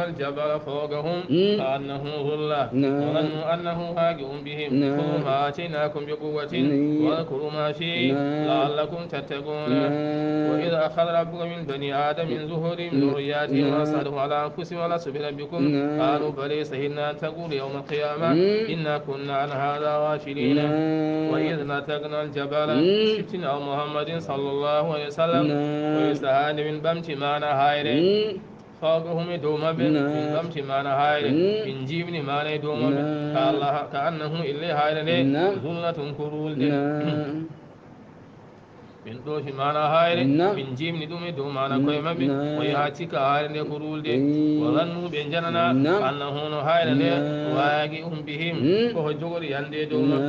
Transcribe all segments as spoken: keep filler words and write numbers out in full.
الجبل فوقهم كأنه ظلة وظنوا أنه واقع بهم خذوا ما آتيناكم بقوة واذكروا ما فيه لعلكم تتقون. وإذ أخذ ربك من بني آدم من ظهورهم ذرياتهم وأشهدهم على أنفسهم ألست بربكم قالوا بلى شهدنا أن تقولوا يوم القيامة إنا كنا عن هذا غافلين. وإذ نتقنا الجبل سبتنا محمد صلى الله عليه وسلم وإذ هاني من بمت معنا هايرين فوقهم e dow maɓɓe min ɓamti mana hayre min jimni mana e dow maɓɓe ka Allah ka annahu ille hayre nde zullatun ko rulde min ɗoofi mana hayre min jimni ɗum e dow mana koye maɓɓe o yaha cikka hayre nde ko rulde wa zannu ɓe janana annahu no hayre nde waqi um bihim koko jogori yande e dow maɓɓe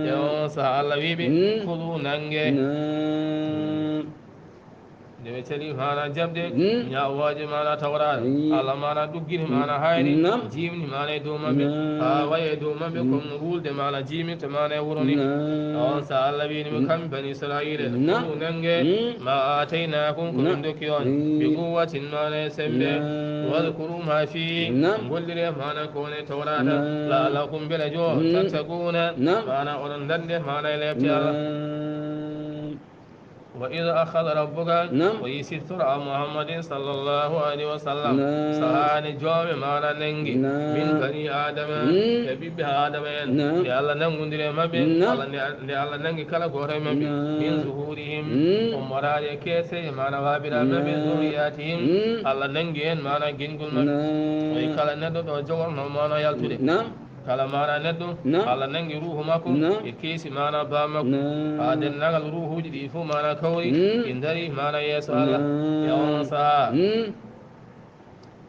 e on saha Allah wiɓe kulu nange nde ɓe cali mana jaɓde ñaawooje mana tawraade Allah mana ɗuggini mana hayri jimni mana e dow maɓɓe haa waye e dow maɓɓe comme no ruulde mana jimirta mana e wuro ni on sa Allah wini ɓe kamɓe bani israila ɗum nange ma ataynakum ko min dokki on bi quwwatin mana e sembe wadkuru ma fi gollire mana ko woni e tawrata laalakum mbele jo tattaquna mana oɗon dande mana e lefte Allah وإذ أخذ ربك ويسفر محمد صلى الله عليه وسلم sahani joome mana nangi min bani adama e ɓiɓɓe adama en nde allah nangudiri e maɓɓe nde allah nangi kala gooto e maɓɓe min zuhurihim ummoraade e keeseje mana waabira maɓɓe zuriyatihim allah nangi en mana gingol maɓɓe oyi kala neɗɗo ɗo jogorno mana yaltude kala mana neɗɗo allah nangi ruhu makko e keesi mana ba makko ha dennagal ruhuji ɗi fof mana kawri ɗi dari mana yeeso allah e on saha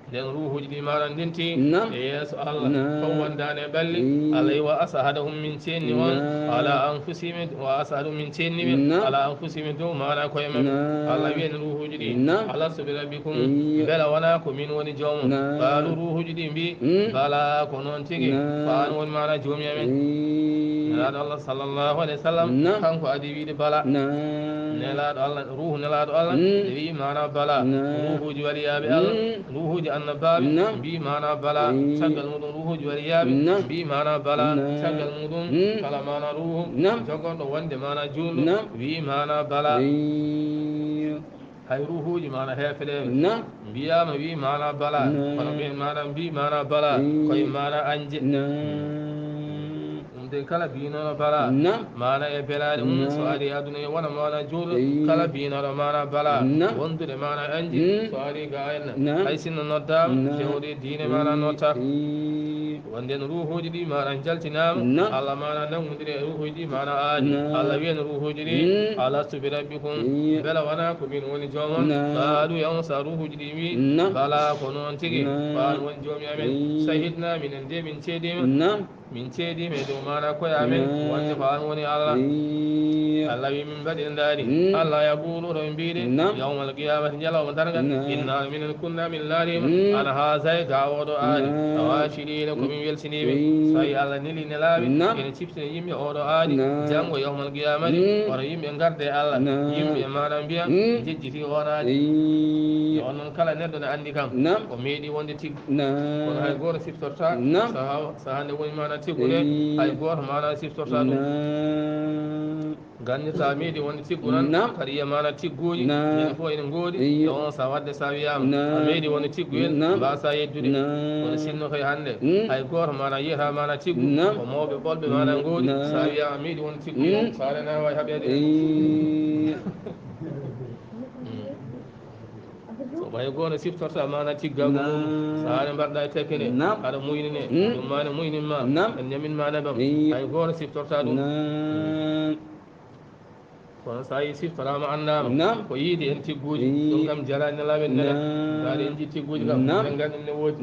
nden ruhuji ɗi mana ndenti e yeeso allah fof wondani e ɓalli allah yi wa asahadahum min cenni on ala anfusihim wa asahadahum min cenni ɓe ala anfusihim dow mana koye maɓɓe allah wiyen ruhuji ɗi alastu bi rabbikum mbela wona ko min woni joomum qaalu ruhuji ɗi mbi bala ko noon tigi ko an woni mana joomi amen nelaɗo allah sallallahu alayhi wa sallam kanko adi wiide bala nelaɗo allah ruhu nelaɗo allah ne wi mana bala ruhuji waliyaɓe allah ruhuji annabaɓe mbi mana bala caggal muɗum ruhuji waliyaɓe mbi mana bala caggal muɗum kala mana ruhu jogorɗo wonde mana julɗo wi mana bala hay ruhuji mana heefereɓe mbiyama wi mana bala kono ɓe mana mbi mana bala koye mana anje ɗum de kala binoɗo bala mana e belaɗe mum so ari aduna e wona mana juuɗo kala binoɗo mana bala wondude mana anje so ari ga enna hay sinno noddama jewɗe diine mana notta wonden ruhuji ɗi mana jaltinama allah mana nangudiri e ruhuji ɗi mana aadi allah wiyen ruhuji ɗi alastu bi rabbikum mbela wona ko min woni joomon qaalu yawon sa ruhuji ɗi wi bala ko noon tigi ko an woni joomi amen sahidna minen de min ceedima min ceedima e dow mana koye amen wonde ko an woni allah allah wi min mbaɗi ndaari allah yaqulu to min mbiɗe yawmal qiyamati ñalawma dargal inna minen kunna min laarima ana haasay ga oɗo aadi awafilina komin welsiniɓe so tawi allah neli nelaɓe ene ciftina yimɓe oɗo aadi janngo yawmal qiyamati woto yimɓe garde e allah yimɓe mana mbiya jejjiti on aadi on noon kala neɗɗo ne andi kam o meeɗi wonde tiggo kono hay goto siftorta saha nde woni mana tiggo nde hay goto mana siftorta ɗum gannirta a meeɗi wonde tiggu tan kadi yiya mana tigguji ɗin fof ene ngoodi e on sa wadde sa wiyama a meeɗi wonde tigguyel mbasa yeddude kono sinno kay hannde hay goto mana yiyata mana tiggu ko mawɓe ɓolɓe mana ngoodi sa wiyama a meeɗi wonde tigguyel sa renama wawi haɓede so ɓay goto siftorta mana tiggago mum so haare mbaɗɗa e tekke nde aɗa muynine ɗum mane muynin ma en ñamin ma nebam hay goto siftorta ɗum kono so tawi siftorama annama ko yiide en tigguji ɗum kam jarani nelaɓe nene mbaɗi en ji tigguji kam en gandi ne woodi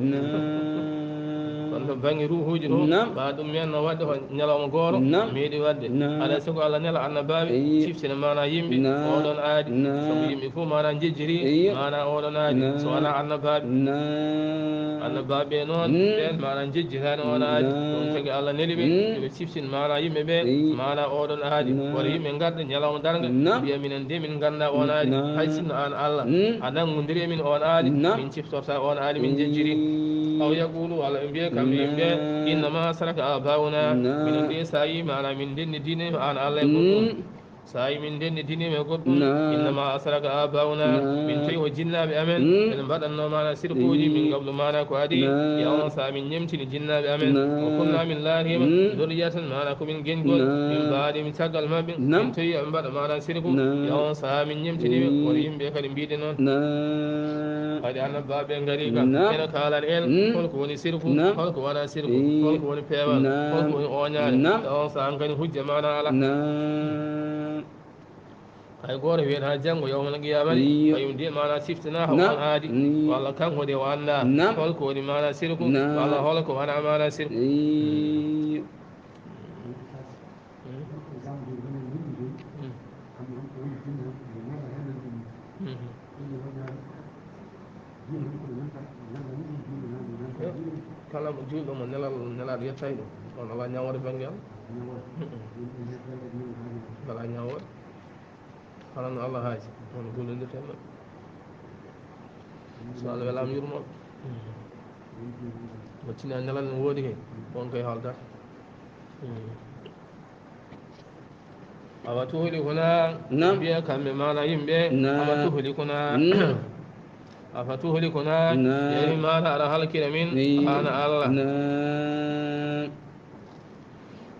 Kono to bannge ruuhuuji ɗo, Naam. Ɓa ɗum men no waɗde ko ñalawma gooro, Naam. Meeɗi waɗde. Naam. Alaa sago Allah nela annabaaɓe, Eyi. Ciftina maana yimɓe, Naam. Oɗon aadi. Naam. Sabu yimɓe fof maana njejjiri, Eyi. Maana oɗon aadi. Naam. So wonaa annabaaɓe. Naam. Annabaaɓe ɓe noon, Mm. Ɓeen maana njejjitaani oon aadi. Naam. Ɗum tagi Allah neli ɓe, Mm. Yo ɓe ciftin maana yimɓe ɓe, Eyi. Maana oɗon aadi. Naam. Wota yimɓe ngarda ñalawma darnga, Naam. Mbiya minen de min nganndaa oon aadi. Naam. Hay sinno aan Allah, Mm. A nanngondiri e min oon aadi, Naam. Min ciftorta oon aadi, min njejjiri. Mm. Aw yaqulu, walla ɓe mbiya kamɓe yimɓe, Naam. Innama ashraka abauna. Naam. Minen de so a yii maana min ndenni diine ma aan Allah e goɗɗum. Mm. So a yii min ndenni diine ma e goɗɗum. Naam. Innama ashraka abauna. Naam. Min tawi ko jinnaaɓe amen. Mm. Ene mbaɗatnoo maana sirkuuji Eyi. Min qablu maana ko adii. Naam. Ya on so a min ñemtini jinnaaɓe amen. Naam. Wa kunna min laarima. Mm. Durriyatan maana ko min geñgol. Naam. Min baadi min caggal maɓɓe. Naam. Min tawi ɓe mbaɗa maana sirku. Naam. Ya on so a min ñemtini ɓe. Eyi. Wota yimɓe kadi mbiɗe noon. Naam. Kadi annabaaɓe ngari kam. Naam. Ene kaalana en Mm. holko woni sirku, Naam. Holko wona sirku, Eyi. Holko woni peewal, Naam. Holko woni ooñaare. Naam. On so an kadi hujja maana ala. Naam. Hay gooto wiyata haa janngo yawmal qiyamati, Iyo. Kañum de maana siftina ko Naam. On aadi. Iyo. Walla kanko de o anndaa Naam. Holko woni maana sirku, Naam. Walla holko wona maana sirku. Iyo. Kala mo juulɗo mo nelal, nelaaɗo yettaani ɗum, on alaa ñaawoore bannge am. Alaa ñaawoore. Kala no Allah haaji, on gollondirten ɗum. So Allah welaama yurmo. Mo tinaa nelal no woodi kay, on kay haaldat. Awa tuhlikuna, Naam. Mbiya kamɓe maana yimɓe, Naam. Awa tuhlikuna. Naam. Afa tuhlikuna, Naam. Yehi maana aɗa halkira min, Ni. Haana Allah. Naam.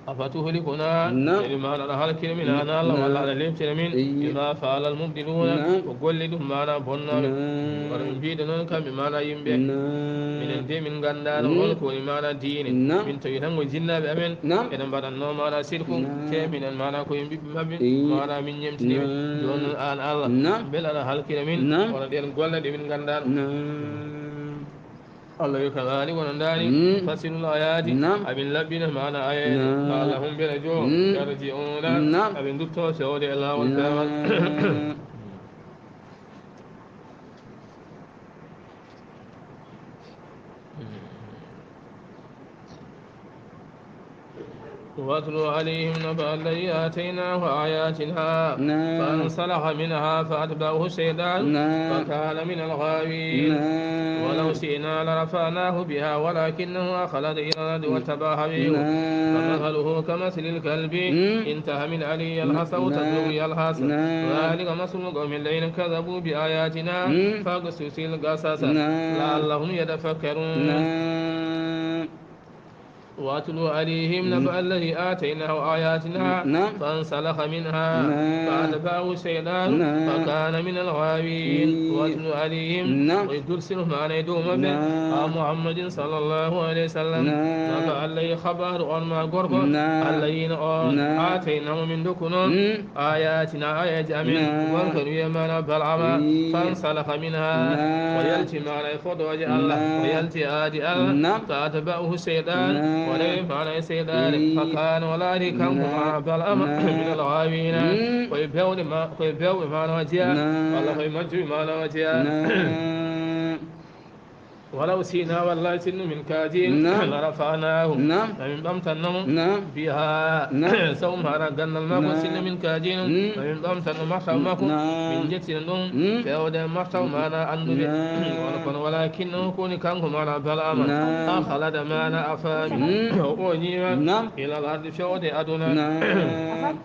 Afa tuhlikuna, Naam. Yehi maana aɗa halkira min, Naam. Haana Allah, walla Naam. Aɗa lemtira min, Eyi. Bima faalal mubdiluna, Naam. Ko golle ɗum maana bonnooɓe. Naam. Wata ɓe mbiɗe noon kamɓe maana yimɓe. Naam. Minen de min nganndaano Naam. Holko woni maana diine. Naam. Min tawi tan ko jinnaaɓe amen. Naam. Ene mbaɗatnoo maana sirku, Naam. Te minen maana ko e ɓiɓɓe maɓɓe, Eyi. Maana min ñemtini ɓe. Naam. Jooni noon aan Allah, Naam. Mbele aɗa halkira min, Naam. Wona ɗeen golle ɗe min nganndaano. Naam. Allah wi kadhalik wona ndaani, Mm. Fasilul ayati, Naam. Amin laɓɓina maana ayaji, Naam. La'allahum mbele joo, Mm. Yarji'una, Naam. Aɓe ndutto fewde e laawol Naam. Peewal. واتل عليهم نبأ الذي آتيناه آياتنا نعم. فانسلخ منها فأتبعه الشيطان نعم. فكان من الغاوين. نعم. ولو شئنا لرفعناه بها ولكنه أخلد إلى الأرض واتبع هواه نعم. فمثله كمثل الكلب مم. إن تحمل عليه يلهث أو نعم. تتركه يلهث نعم. ذلك مثل القوم الذين كذبوا بآياتنا مم. فاقصص القصص نعم. لعلهم يتفكرون. نعم. واتل عليهم مم. نبأ الذي آتيناه آياتنا نعم. فانسلخ منها نعم. فأتبعه الشيطان نعم. فكان من الغاوين. إيه. واتل عليهم نعم. Koye dursir maana e dow maɓɓe نعم. Haa Muhammadin sallallahu alayhi wa sallam نعم. Naka Allah e habaaru on ma gorko نعم. Allah yino on نعم. Aataynaahu min dokkuno مم. Ayatina ayaji amin نعم. Gorko wiye maana Bal'ama إيه. فانسلخ منها نعم. O yalti maana e fodooje Allah نعم. O yalti aadi Allah نعم. فأتبعه الشيطان نعم. O rewi maana e seyɗaane إيه. فكان o laari kanko نعم. Maana Bal'ama نعم. من الغاوين مم. Koye bewɗe ma koye bewɓe maana o jeya نعم. Walla koye majjuɓe maana o jeya نعم. ولو شئنا والله sinno min kaajino نعم. لرفعناه نعم. Mamin ɓamtanno mo نعم. بها نعم. Sabu maana gandal makko نعم. Sinno min kaajino مم. Mamin ɓamtanno martaw makko نعم. Min jettina ɗum مم. Fewde martaw maana annduɓe نعم. Wala kono ولكنه koni kanko maana Bal'ama نعم. أخلد maana a faami مم. O ɓooñiima نعم. إلى الأرض fewde aduna نعم.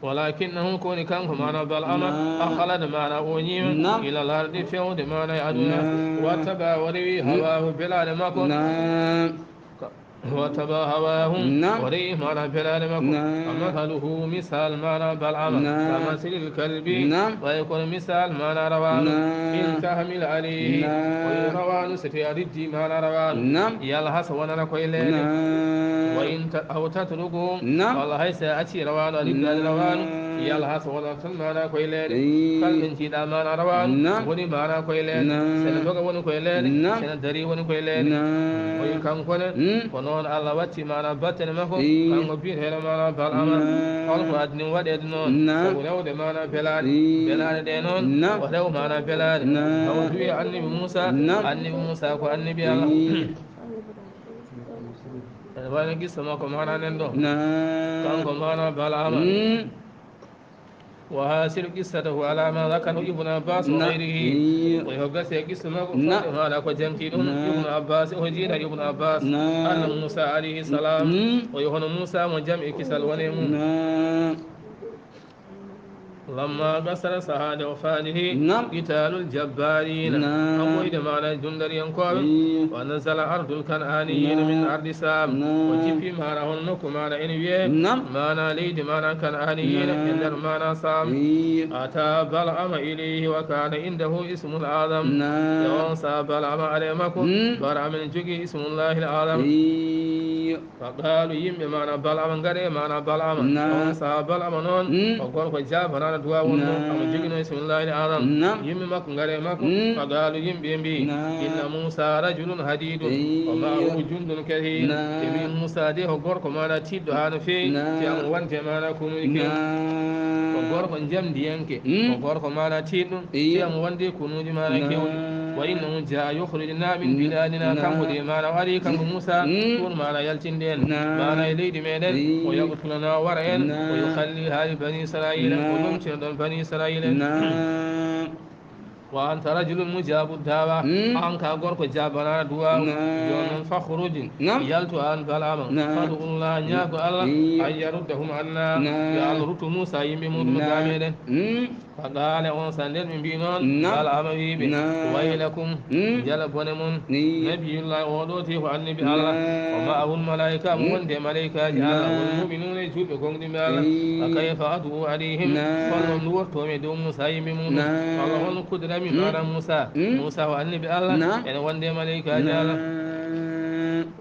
ولكنه koni kanko maana Bal'ama نعم. أخلد maana o ñiima نعم. إلى الأرض fewde maana e aduna نعم. واتبع o rewi مم. هواه belaɗe makko نعم. واتبع هواه نعم. O rewi maana belaɗe makko نعم. فمثله misal maana Bal'ama نعم. كمثل الكلب نعم. Ɓay kono misal maana rawaandu نعم. إن تحمل عليه نعم. Koye rawaandu so tawi a riddi maana rawaandu نعم. Yalhas wonana koye leeɗe نعم. وإن ت- أو تتركه نعم. Walla hay so a acci rawaandu a riddaani نعم. Rawaandu Yalla ha so wonata tan maana koye leeɗe. Ii. Kala ɓe jiiɗa maana rawaani. Naam. Woni maana koye leeɗe. Naam. Sene doga woni koye leeɗe. Naam. Sene dari woni koye leeɗe. Naam. O wi kanko ne. Mm. Ko noon Allah watti maana battane makko. Ii. Kanko biyeteeɗo maana Bal'ama. Naam. Hol ko addi ɗum waɗeede noon? Naam. Sabu rewde maana belaaɗe. Ii. Belaaɗe ɗe noon. Naam. O rew maana belaaɗe. Naam. Tawa duwi annabi Muusa. Naam. Annabi Muusa ko annabi Allah. Ii. Ene wayno qissa makko maana nen ɗo. Naam. Kanko maana Bal'ama. Mm. وحاصل قصته على ما ذكره ابن عباس وغيره. Ii. O yo gase qissa makko. Naam. Fodde maana ko janti ɗum. Naam. Ibnu Abbas, o jiida Ibnu Abbas. Naam. Anna Muusa alayhi salaam. Mm. O yo hono Muusa mo jam e kisal wone mum. Naam. لما قصر ساعة وفاته. Naam. قتال الجبارين. Naam. Amoyde maana dundariyankooɓe. Ii. ونزل أرض الكنعانيين من Naam. أرض الشام. Naam. O jippi maana hono nokku maana ene wiyee. Naam. Maana leydi maana Kan'aaniyiina e Naam. nder maana Saam. Ii. أتى بلعام إليه وكان عنده اسم الأعظم. Naam. E on saa Bal'ama ari e makko. Mm. Bal'ama ene jogii ismullahi al-a'zam. Ii. فقالوا, yimɓe maana Bal'ama, ngare maana Bal'ama. Naam. On saa Bal'ama noon, Mm. o gorko jaabanaaɗo duwaawu mum. Naam. Omo joginoo ismullahi al-a'zam. Naam. Yimɓe makko ngare makko. Mm. فقالوا, yimɓe mbi, Naam. إن موسى رجل حديد Ii. ومعه جند كثير. Naam. Ɓe mbi Muusa de ko gorko maana tiiɗɗo haa no feewi. Naam. Te omo wonde maana konuuji keewɗi. Naam. Ko gorko njamdiyanke. Mm. Ko gorko maana tiiɗɗo. Ii. Te omo wonde konuuji maana Naam. keewɗi. وإنه جاء يخرجنا من Mm. بلادنا. Naam. Kanko de maana o ari, kanko Mm. Muusa, Mm. pour maana yaltinde en. Naam. Maana e leydi meɗen, Ii. ويقتلنا, o wara en, Naam. ويخليها لبني إسرائيل, o Naam. lomtina ɗon bani Israayiila en. Naam. وأنت رجل مجاب الدعوة. Mm. Aan ka gorko jaabanaaɗo duwaawu. Naam. Jooni noon فاخرج. Naam. Yaltu aan Bal'ama. Naam. فادع الله, ñaago Allah, Ii. أن يردهم عنا. Naam. Yo Allah ruttu Muusa yimɓe muɗum Naam. ga meɗen. Mm. فقال, on saa nden ɓe mbi noon, Naam. Bal'ama wi ɓe, Naam. ويلكم, Mm. njala bone mon, Ii. نبي الله, oo ɗo tigi ko annabi Allah, Naam. ومعه الملائكة, omo Mm. wonde malaykaaji Allah, Naam. والمؤمنون, e juulɓe gomɗinɓe Allah. Ii. فكيف أدعو عليهم, Naam. holno nduwotoo mi e dow Muusa yimɓe muɗum? Naam. Allah, holno kuddiranmi Mm. maana Muusa? Mm. Muusa ko annabi Allah, Naam. ene wonde malaykaaji Naam. Allah.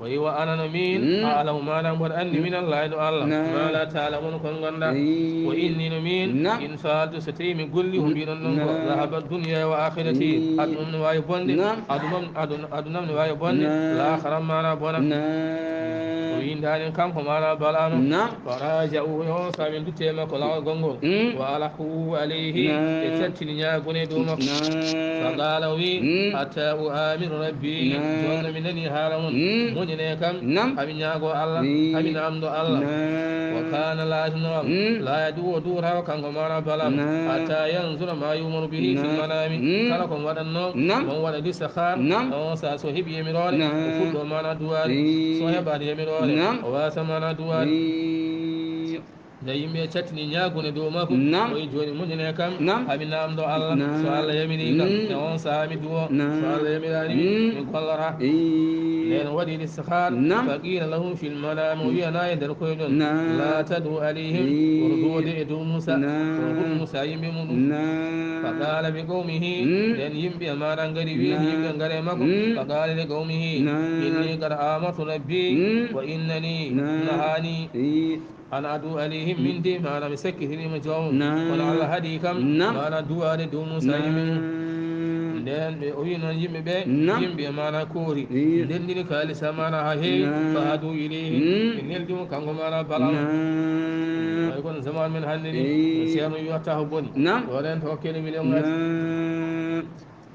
O wi, وأنا, no miin, Mm. أعلم, maana mboɗo anndi, Mm. من الله, ɗo Allah, Naam. ما لا تعلمون, ko on ngondaa. Ii. وإني, no miin, Naam. إن فعلت, so tawii mi gollii ko Mm. mbiɗon ɗon ko, Naam. ذهبت دنياي وآخرتي, Ii. aduna am ne waawi bonde, Naam. aduna am, aduna, aduna am ne waawi bonde, Naam. laakhara am maana bona. Naam. O wi, ndaa ni kanko maana Bal'ama. Naam. فراجعوه, e on saa ɓe ndutti e makko laawol gonngol. Mm. وألحوا عليه, Naam. ɓe cattini ñaagune dow makko. Naam. فقال, o wi, Mm. حتى أؤامر ربي, Naam. jooni mi nani haala mon. Mm. Muñanee kam, Naam. hami ñaago Allah, Ii. hami naamndo Allah. Naam. وكان, laatinoo, Mm. لا يدعو, o duwataa kanko maana Bal'ama. Naam. حتى ينظر ما يؤمر به في Naam. المنام. Mm. Kala ko waɗatnoo, Naam. mo waɗa listixaar, Naam. on saa so heɓi yamiroore, Naam. o fuɗɗoo maana duwaade. Ii. So heɓaani yamiroore, Naam. o waasa maana duwaade. Ii. Nde yimɓe cattini ñaagune dow makko, Naam. o wi, jooni muñanee kam, Naam. hami naamndo Allah, Naam. so Allah yamirii kam, Mm. e on saa mi duwoo, Naam. so Allah yamiraani mi, Mm. mi gollora. Ii. Nden o waɗi listixaar, Naam. فقيل له في المنام, o wiyanaa e nder koyɗol, Naam. لا تدع عليهم, Ii. oto duwode e dow Muusa, Naam. oto huɗ Muusa yimɓe muɗum. Naam. فقال بقومه, Mm. nden yimɓe maana ngari wiyi Naam. yimɓe ngare makko, Mm. فقال لقومه, Naam. إني قد آمرت ربي Mm. وإنني Naam. نهاني Ii. أن أدعو عليهم, min de maana mi sakkitiniima joomam. Naam. Kono Allah haɗi kam Naam. maana duwaade dow Muusa yimɓe mum. Naam. Nden ɓe, o wi noon yimɓe ɓe, Naam. yimɓe maana koori. Ii. Ndenndini kaalisa maana haa heewi, Naam. فأهدوا إليه. Mm. Ɓe neldi mo kanko maana Bal'ama. Naam. Way kono zaman men hannde ni, Ii. Ceerno wi watta ko boni. Naam. Ɗo ren to hokkene million ngaji. Naam.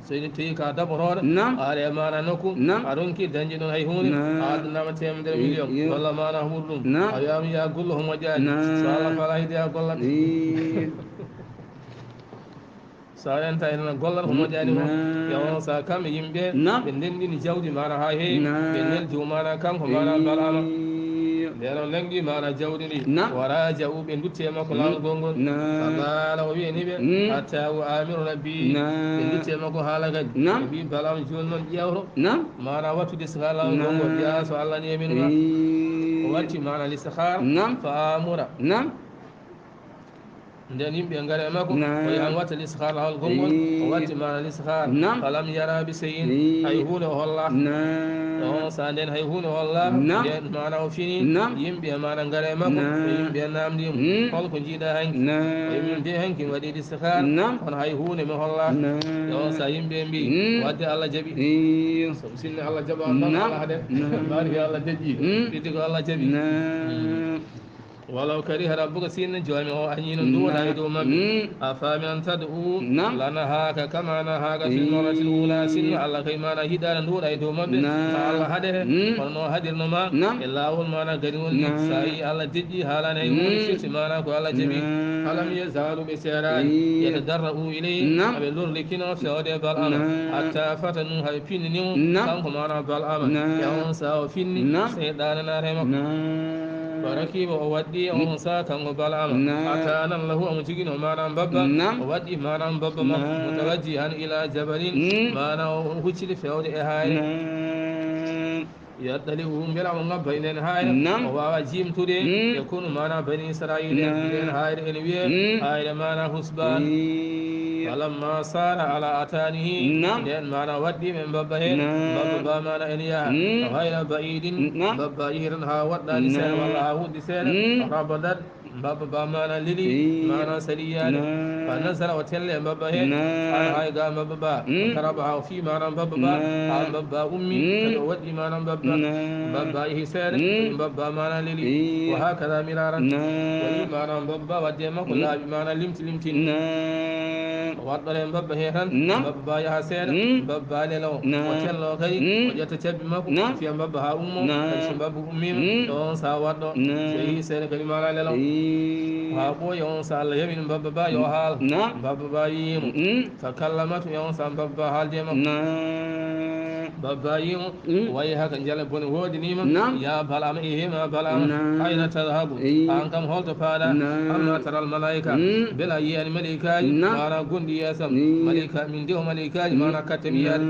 So ene tawi ka daɓotooɗo, Naam. a ari e maana nokku, Naam. a ronki dañde ɗon hay huunde, Naam. a addanama teemedere Ii, million, ii. walla maana ko ɓuri ɗum. Naam. A wiyaama yaa gollu ko moƴƴaani. Naam. So Allah faalaa hide yaa gollat. Ii. So a renta ene gollat ko moƴƴaani ko. Naam. Yo on saa kamɓe yimɓe, Naam. ɓe ndenndini jawdi maana haa heewi, Naam. ɓe neldi o maana kanko maana Ii. Bal'ama. Nden o nanngi maana jawdi ndi. Naam. وراجعوا, ɓe ndutti e makko Mm. laawol gongol. Naam. فقال, o wi'ani ɓe, Mm. حتى أؤامر ربي. Naam. Ɓe ndutti e makko haala kadi. Naam. Ɓe mbi, Bal'ama, jooni noon ƴeewto. Naam. Maana wattude sika laawol gongol. Naam. Yaa so Allah neeminii ma. Ii. O watti maana listixaar. Naam. فآمر. Naam. Nden yimɓe ngara e makko, o yahan watta listihara hol gonngol, o watti maana listihara. Falam yara bi shay'in, hay huunde o holla. On saa nden hay huunde o holla. Nden maana o fini, yimɓe maana ngara e makko, e yimɓe naamndi mo, hol ko njiiɗa hanki? O yimɓe mbi hanki mi waɗi listihara, kono hay huunde mi holla. E on saa yimɓe mbi, wadde Allah jaɓi. Sabu sinno Allah jaɓaano tan, Allah haɗe. Mbaadi ko Allah jaɓi. Ɓiɗɗi ko Allah jaɓi. Walaw kariha rabbuka, sinno joomi o añiino nduwoɗa e dow maɓɓe. Afamina an tad'u, lanahaaka kama nahaaka fil marratil ula, sinno Allah kay maana yiɗaani nduwoɗa e dow maɓɓe, ma Allah haɗe he, kono no haɗirno ma, e laawol maana gariwol ni, sa yi Allah deƴƴi, haalaani hay huunde firti maana ko Allah jaɓi. Falam yazalu, ɓe seeraani, yatadarra'u ilayhi, aɓe lorlikino fewde Bal'ama, hatta fatanu, hay pinnini mo, kanko maana Bal'ama, e on sa o finni, seyɗaane naata e makko. Farakiba, o waɗɗi on saa kanko Bal'ama. Atanan lahu, omo jogino maana mbabba. O waɗɗi maana mbabba makko. Mutawajjihan ila jabalin, maana o hucciti fewde e haayre. Yattali'u, mbela o ngabba e nden haayre. O waawa jimtude e konu maana Bani Isra'iila. Nden haayre ene wiyee haayre maana Husbaan. Falamma saara ala atanihi, nden maana waɗɗi men mbabba he, mbabba ba maana ene yaha. Ghayra ba'idin, mbabba yehi tan haa waɗɗaani seeɗa walla haa huɗɗi seeɗa. Rabadat, mbabba ba maana lili, maana saliyaani. Fa nazala, o telle e mbabba he, an hay ga mbabba ba. Daraba, haa o fii maana mbabba ba, haa mbabba ummi, kadi o waɗɗi maana mbabba. Mbabba yehi seeɗa, mbabba maana lili. Wa hakada miraran. Waɗi maana mbabba waɗde makko laaɓi maana limti limti. O waɗɗore mbabba he tan, mbabba ba yaha seeɗa, mbabba ba lelo. O tello kadi, o ƴetta cabbi makko, o fiya mbabba haa ummo, kadi so mbabba ummiima, ɗon sa waɗɗo. So yehi seeɗa kadi maana lelo. Haa ɓooyi on sa Allah yamini mbabba ba yo haal. Mbabba ba yiimo. Fa kallamatu, e on sa mbabba ba haaldi e makko. Mbabba ba yiimo. Wayi haka njala bone woodiniima. Ya Bal'ama, e hema Bal'ama. Ayna tadhabu? An kam holto paaɗa? Amma taral malaika? Mbela yiyaani malaikaaji? Maana gonɗi yeesam. Malaika, min de o malaikaaji, maana katte mi yaade.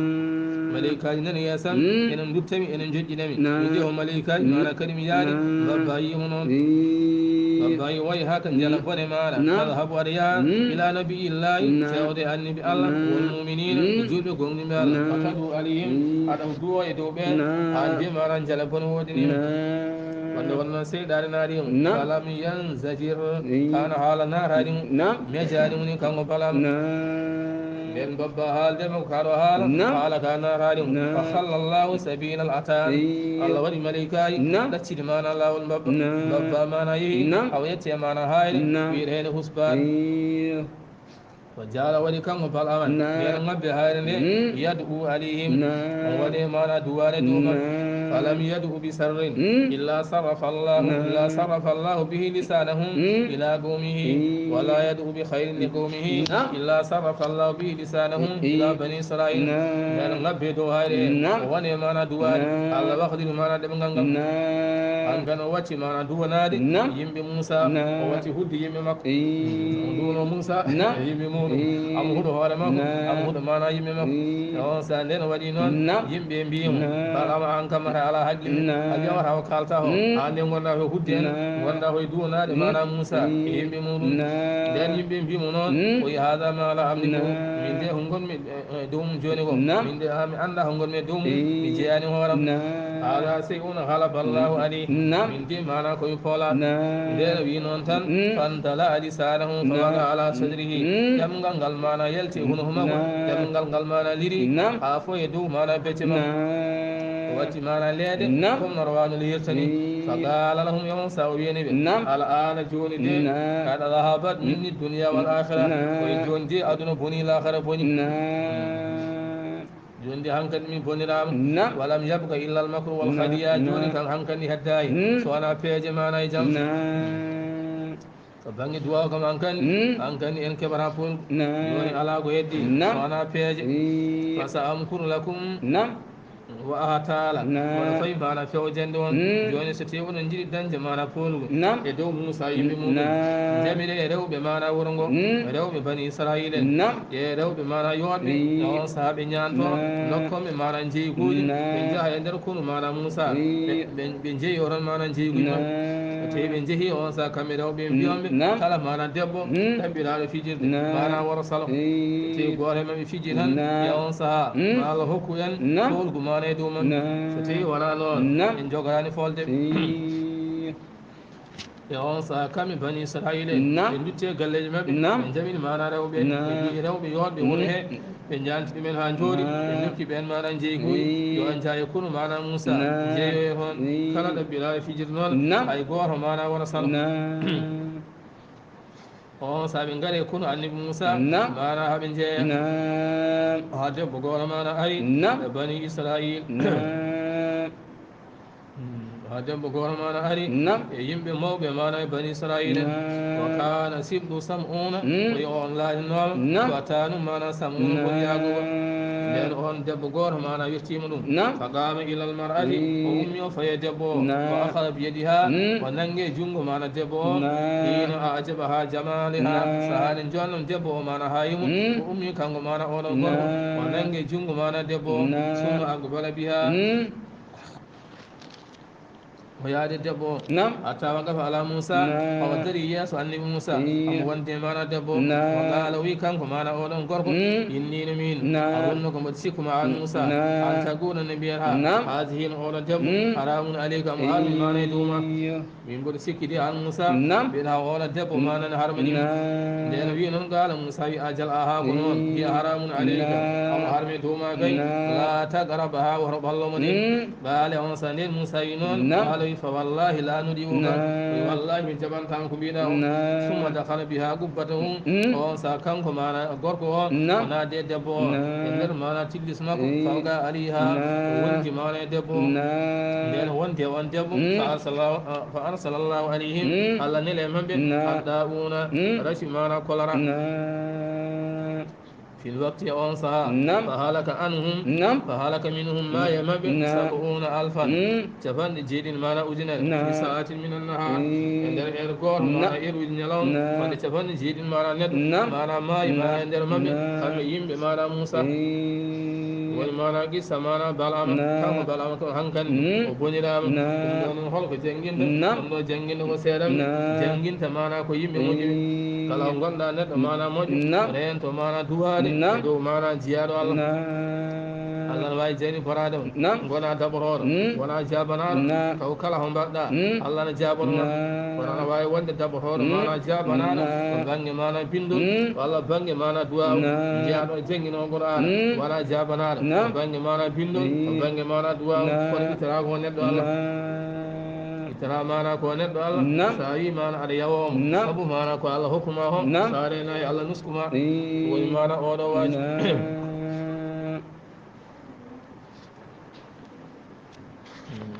Malaikaaji nani yeesam, enen nduttami, enen joƴƴinami. Min de o malaikaaji, maana kadi mi yaade. Mbabba yiimo noon. Mbabba yi wayi haka njala bone maaɗa. Tadhabu, aɗa yaha ila nabiyillahi, fewde annabi Allah, wal mu'minina, e julɓe gonɗinɓe Allah. Fatadu alayhim, aɗa duwo e dow ɓeen, an de maana njala bone woodiniima. Wonde wonno seyɗaane naari mo. Falam yanzajir, hana haala naataani mo. Mejaani mo ni kanko Bal'ama. Nden mbabba haalde mo ko kaɗo haala, haala ka naataani mo. Fa khallallahu sabilal ata. Allah waɗi malaikaaji ɗaccidi maana laawol mbabba. Mbabba maana yehi, awa yetti e maana haayre, wiyeteende Husbaan. Wa jaala, waɗi kanko Bal'ama, ɓeen ŋabbe haayre nde, yad'u alayhim, o waɗi maana duwaare dow maɓɓe. Falam yad'u bi sharrin, illa sarrafa Allahu, illa sarrafa Allahu bihi lisanahum ila qawmihi, wa la yad'u bi khairin li qawmihi, illa sarrafa Allahu bihi lisanahum ila bani Israil. Ɓeen ŋabbe dow haayre, o waɗi maana duwaare, Allah wakliri maana ɗemngal ngal. An kan o watti maana duwanaade yimɓe Muusa, o watti hudde yimɓe makko. O duwno Muusa e yimɓe muuɗum. Am huɗo hoore makko, am huɗo maana yimɓe makko. E on saa nden o waɗi noon, yimɓe mbiyi mo, Bal'ama, an kam mata ala haqqille. A wiya wata o kalta ho. An nde ngonɗa ko hudde en, ngonɗa koye duwanaade maana Muusa e yimɓe muuɗum. Nden yimɓe mbiyi mo noon, o yi hada ma la amliku. Min de ko ngonmi e, e dow mum jooni ko. Min de, haa mi annda ko ngonmi e dow mum, mi jeyaani hooram. Hada shay'un ghalaba Allahu alayhi. Min de maana ko mi poolaɗo. Nden o wi noon tan, fantala lisanahu fa waqa ala sadrihi. Ɗemngal ngal maana yalti e hunuko makko. Ɗemngal ngal maana liri. Haa fof e dow maana becce makko. O watti maana leeɗe, comme no rawaano lirta ni. Fa qala lahum, e on saa o wiyani ɓe, al ana, jooni de, qad dhahabat minni dunya wal akhirah. Ko e jooni de aduna boni, laakhara boni. Jooni de hankadi min boniraama. Walam yabqa illa al makru wal khadiya. Jooni kan hankadi heddaaki. So wonaa peeje maana e jam. Ko bannge duwaaw kam hankadi, hankadi en keɓata poolgu. Jooni alaa ko heddi. So wonaa peeje. Fa sa amkuru lakum. Wa aha taala. Naam. Wona fawi maana fewjande on. Mm. Jooni so tawi oɗon njiɗi dañde maana poolgu. Naam. E dow Muusa yimɓe muɗum. Naam. Njamire e rewɓe maana wuro ngo. Mm. Rewɓe Bani Israayiila en. Naam. E rewɓe maana yooɗɓe. Mm. E on sahaa ɓe ñaanto. Naam. Nokkonɓe maana njeyguuji. Naam. Ɓe njaha e nder konu maana Muusa. Mm. Ɓe, ɓe, ɓe njeyoron maana njeyguuji maɓɓe. Naam. So tawi ɓe njehi on sahaa kamɓe rewɓe ɓe mbiyon ɓe. Naam. Kala maana debbo. Mm. Ɗaɓɓiraaɗo fijirde. Naam. Maana woro salo. Mm. So tawi gooto e maɓɓe fiji tan. Naam. E on sahaa. Mm. Ma Allah hokku en. Naam. Poolgu maana e dow maɓɓe. Naam. So tawi wonaa noon. Naam. En njogoraani folde. Mm. E on sahaa kamɓe Bani Israayiila en. Naam. Ɓe ndutti e galleeji maɓɓe. Naam. Ɓe njamini maana rewɓe. Naam. Ɓe mbiyi rewɓe yooɗɓe woni he. Mm. Ɓe njanti ɗumen haa njooɗi. Naam. Ɓe ndokki ɓeen maana njeyguuji. Mm. Yo on njaha e konu maana Muusa. Naam. Njeyo e hon. Mm. Kala ɗaɓɓiraaɗo fijirde noon. Naam. Hay gooto maana wona salo. Naam. On sahaa ɓe ngari e konu Annabi Muusa. Naam. Maana haa ɓe njeeya. Naam. Haa debbo gooto maana ari. Naam. E Bani Israayiila. Naam. Mm, haa debbo gooto maana ari. Naam. E yimɓe mawɓe maana e Bani Israayiila. Naam. Wa kaana sibɗu Sam'uuna. Mm. O yo on laatinooma. Naam. Ko a taanum maana Sam'uuna. Naam. Ɓuri yaago. Nden on debbo gooto maana yettiima ɗum. Naam. Fa qaama ilal mar'ati. Mm. O ummi o fayi e debbo o. Naam. Wa akhadha bi yadiha. Mm. O nanngi e junngo maana debbo o. Naam. Hiina a'jabaha jamaaliha. Naam. Sahaa nde jonnoo debbo o maana haayi mo. Mm. O ummi kanko maana oɗon gorko. Naam. O nanngi e junngo maana debbo o. Naam. Summa aqbala biha. Mm. O yaadi debbo o. Naam. Hatta waqafa ala Muusa. Naam. Omo darii yeeso Annabi Muusa. Ii. Omo wondi e maana debbo o. Naam. Wa qaala, o wii kanko maana oɗon gorko. Mm. Innii no miin. Naam. Azunnuka mboɗo sikku ma an Muusa. Naam. An taquulu no mbiyataa. Naam. Haadihi no oɗo debbo. Mm. Haraamun alayka, omo haarmi maana e dow ma. Ii. Min mboɗo sikki de an Muusa. Naam. Mbiɗa oɗo debbo maana no harmani. Naam. Ndeen o wii noon qaala Muusa wi ajal aha ko noon. Ii. Hiya haraamun alayka. Naam. Omo haarmi e dow ma kay. Naam. Laa taqrabaha, woto ɓallo mo de. Mm. Qaala on sahaa ndeen Muusa wi noon. Naam. Qaala wi fa wallaahi laa nudi'uka. Naam. Wi wallaahi mi jaɓantaama ko mbiɗa o. Naam. Summa dakhala biha qubbatahu. Mm. On sahaa kanko maana gorko o. Naam. O naati e debbo o. Naam. E nder maana tillis makko. Ii. Fawqa aliha. Naam. O wondi maana e debbo o. Naam. Ndeen o wondi e on debbo. Mm. Fa arsalallahu, fa arsalallahu alayhim. Mm. Allah neli e maɓɓe. Naam. Ad-daa'uuna. Mm. Rafi maana kolera. Naam. Fil waqti on sahaa. Naam. Fa halaka anhum. Naam. Fa halaka minhum, maayi e maɓɓe. Naam. Sab'uuna alfan. Mm. Capanɗe jeeɗiɗi maana ujunere. Naam. Fi sa'atin minan nahaar. Mm. E nder heure gooto maana heure uji ñalawma. Naam. Wonde capanɗe jeeɗiɗi maana neɗɗo. Naam. Maana maayi maana e nder maɓɓe. Naam. Kamɓe yimɓe maana Muusa. Mm. Woni maana qissa maana Balaama. Naam. Kanko Balaama ko hankandi. Mm. O boniraama. Naam. Ɗum ɗo noon holko jannginta? Naam. Ɗum ɗo jannginta ko seeɗa. Naam. Jannginta maana ko yimɓe moƴƴuɓe. Mm. Kala ko ngonɗa neɗɗo maana moƴƴo. Naam. Reento maana duwaade. Naam. E dow maana jiyaaɗo Allah. Naam. Allah no waawi jayni boraade ma. Naam. Ngona daɓorooɗo. Mm. Wona jaabanaaɗo. Naam. Taw kala ko mbaɗɗa. Mm. Allah no jaabono ma. Naam. Kono ana waawi wonde daɓorooɗo. Mm. Maana jaabanaaɗo. Naam. Ko bannge maana binndol. Mm. Walla bannge maana duwaaw. Naam. Jiyaaɗo jannginoo Qur'aana. Mm. Wona jaabanaaɗo. Naam. Ko bannge maana binndol. Ko bannge maana duwaaw. Naam. Kono ittata ko neɗɗo Allah. Naam. Ittata maana ko neɗɗo Allah. Naam. So a wii maana aɗa yawoo mo. Naam. Sabu maana ko Allah hokku ma o. Naam. So a reenaaki Allah nusku ma. Mm. Woni maana oɗo waaji. Naam.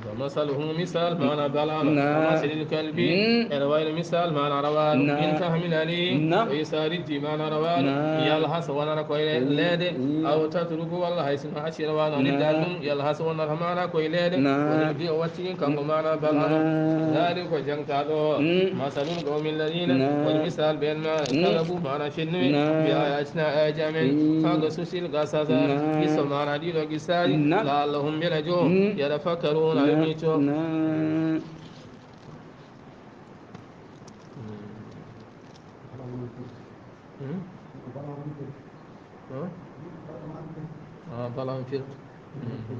Wa masaluhu, misal maana Balaama. Naam. Ka masalil kalbi. Mm. Ene wayno misal maana rawaaɗo. Naam. In tahmil alayhi. Naam. O isa riddi maana rawaaɗo. Naam. Yalhas wonata ko e leede. Mm. Aw tatruku walla hay sinno acci rawaaɗo ridda ɗum. Yalhas wonata maana ko e leede. Naam. Woni di o watti kanko maana Balaama. Naam. Zaali ko jangtaaɗo. Mm. Masalul qawmi alladina. Naam. Woni misal ɓeen maana. Mm. Kadabu maana fennuɓe. Naam. Bi ayatina ayaji amen. Mm. Fa qasusil qasasa. Naam. Qisso maana ɗiɗo qissaaji. Naam. La'allahum mbela jo. Mm. Yatafakkaruna. Naam. Ɓe miijo. Naam. Hmm? Huh? Ah, Balaam firti. Hmm.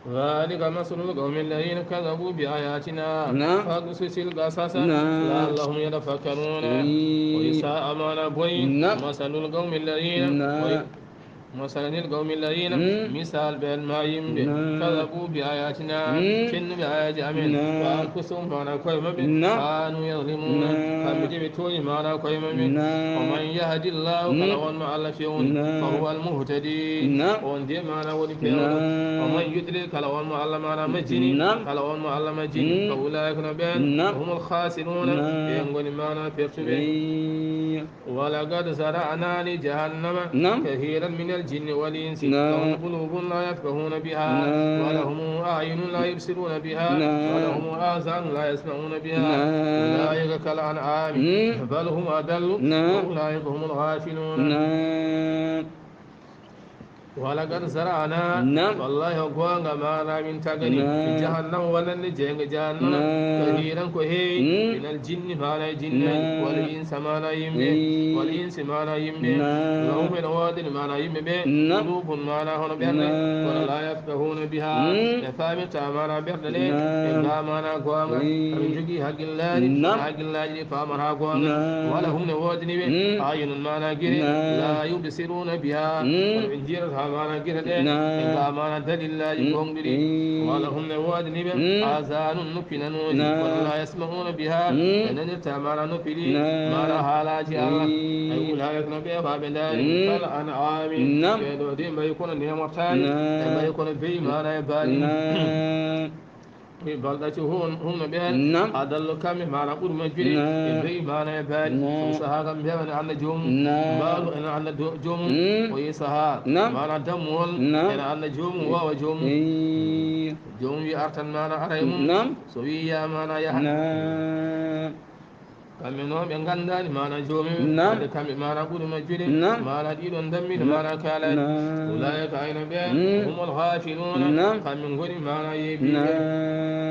Dhalika masalul qawmi alladhina kadhabu bi ayatina. Naam. Faqsusil qasasa. Naam. La'allahum yatafakkaruna. Ee. Wa isa amana boy. Naam. Masalul qawmi alladhina. Naam. Masalanil qawmi alladhina, mm, misal ɓeen ma yimɓe, mm, kadhabu bi ayatina, mm, fennuɓe ayaji amen, mm, wa anfusahum, maana koye maɓɓe, mm, kanu yadhlimuna, mm, kamɓe de ɓe tooñi maana koye maɓɓe. Mm. Wa man yahdi Llahu, mm, kala on mo Allah fewni, mm, fa huwa al muhtadi, mm, on de maana woni peewɗo. Mm. Wa man yudlil, kala on mo Allah maana majjini, mm, kala on mo Allah majjini, mm, fa ulaika no ɓeen, mm, humul khasiruna, mm, ɓe ngoni maana pertuɓe. Mm. Walaqad zara'na li jahannama, naam, kathiran min الجن والإنس. نعم. لهم قلوب لا يفقهون بها. نعم. ولهم أعين لا يبصرون بها. نعم. ولهم آذان لا يسمعون بها. نعم. أولئك كالأنعام. مم. بل هم أضل. نعم. وأولئك هم الغافلون. نعم. ولقد ذرأنا. نعم. Wallahi, ko goonga, maana min tagani. Naam. Jahannama wonande jeynge jahannama. Naam. Kathiiran, ko heewi. Mm. Minal jinni, maana e jinneeji. Naam. Wal insa, maana yimɓe. Mm. Wal insi, maana yimɓe. Naam. Lahum, ene woodani maana yimɓe ɓe. Naam. Qulubun, maana hono ɓerɗe. Naam. Kono laa yafqahuuna bihaa. Mm. Ɓe faamirtaa maana ɓerɗe ɗe. Naam. Ɓe ngaa maana goonga. Mm. Ɓe njogii hakkillaaji. Naam. Hakkillaaji ɗi faamata goonga. Naam. Walahum, ne woodani ɓe. Mm. Ayunun, maana gite. Naam. Laa yubsiruuna bihaa. Mm. Kono ɓe njiirataa maana gite ɗe. Naam. Ɓe ngaa maana dalillaaji. Mm. Gooŋɗuɗi. Mm. Walahum, ne woodani ɓe. Mm. Azanun, noppi nanooji. Naam. Kono laa yasma'uuna bihaa. Mm. Ɓe nanirtaa maana noppi ɗi. Naam. Maana haalaaji Allah. Mm. Ay, ulaa'ika, no ɓe, maa ɓe ndaari. Mm. Kal an'aami. Naam. Ɓee ɗoo de mbayi kono neemortaani. Naam. Ɓe mbayi kono beyi maana e baali. Naam. Ɓe balɗa ci hon-, hunno ɓeen. Naam. Adallu, kamɓe maana ɓuri majjude. Naam. Ɓe beyi maana e baali. Naam. Sabu sahaa kam mbiyaa ene annda joomum. Naam. Mbaalu ene annda do-, joomum. Mm. O yi sahaa. Naam. Maana dammuwol. Naam. Ene annda joomum, waawa joomum. Eey. Joomum wi artan maana ara e mum. Naam. So wi yaa maana yahat. Naam. Kamɓe noon ɓe nganndaani maana joomum. Naam. Wadde kamɓe maana ɓuri majjude. Naam. Maana ɗiɗon dammiɗe. Naam. Maana kaalaani. Naam. Ulaa'ika, ayno ɓeen. Mm. Humul gaafiluuna. Naam. Kamɓe ngoni maana yeebiiɓe. Naam.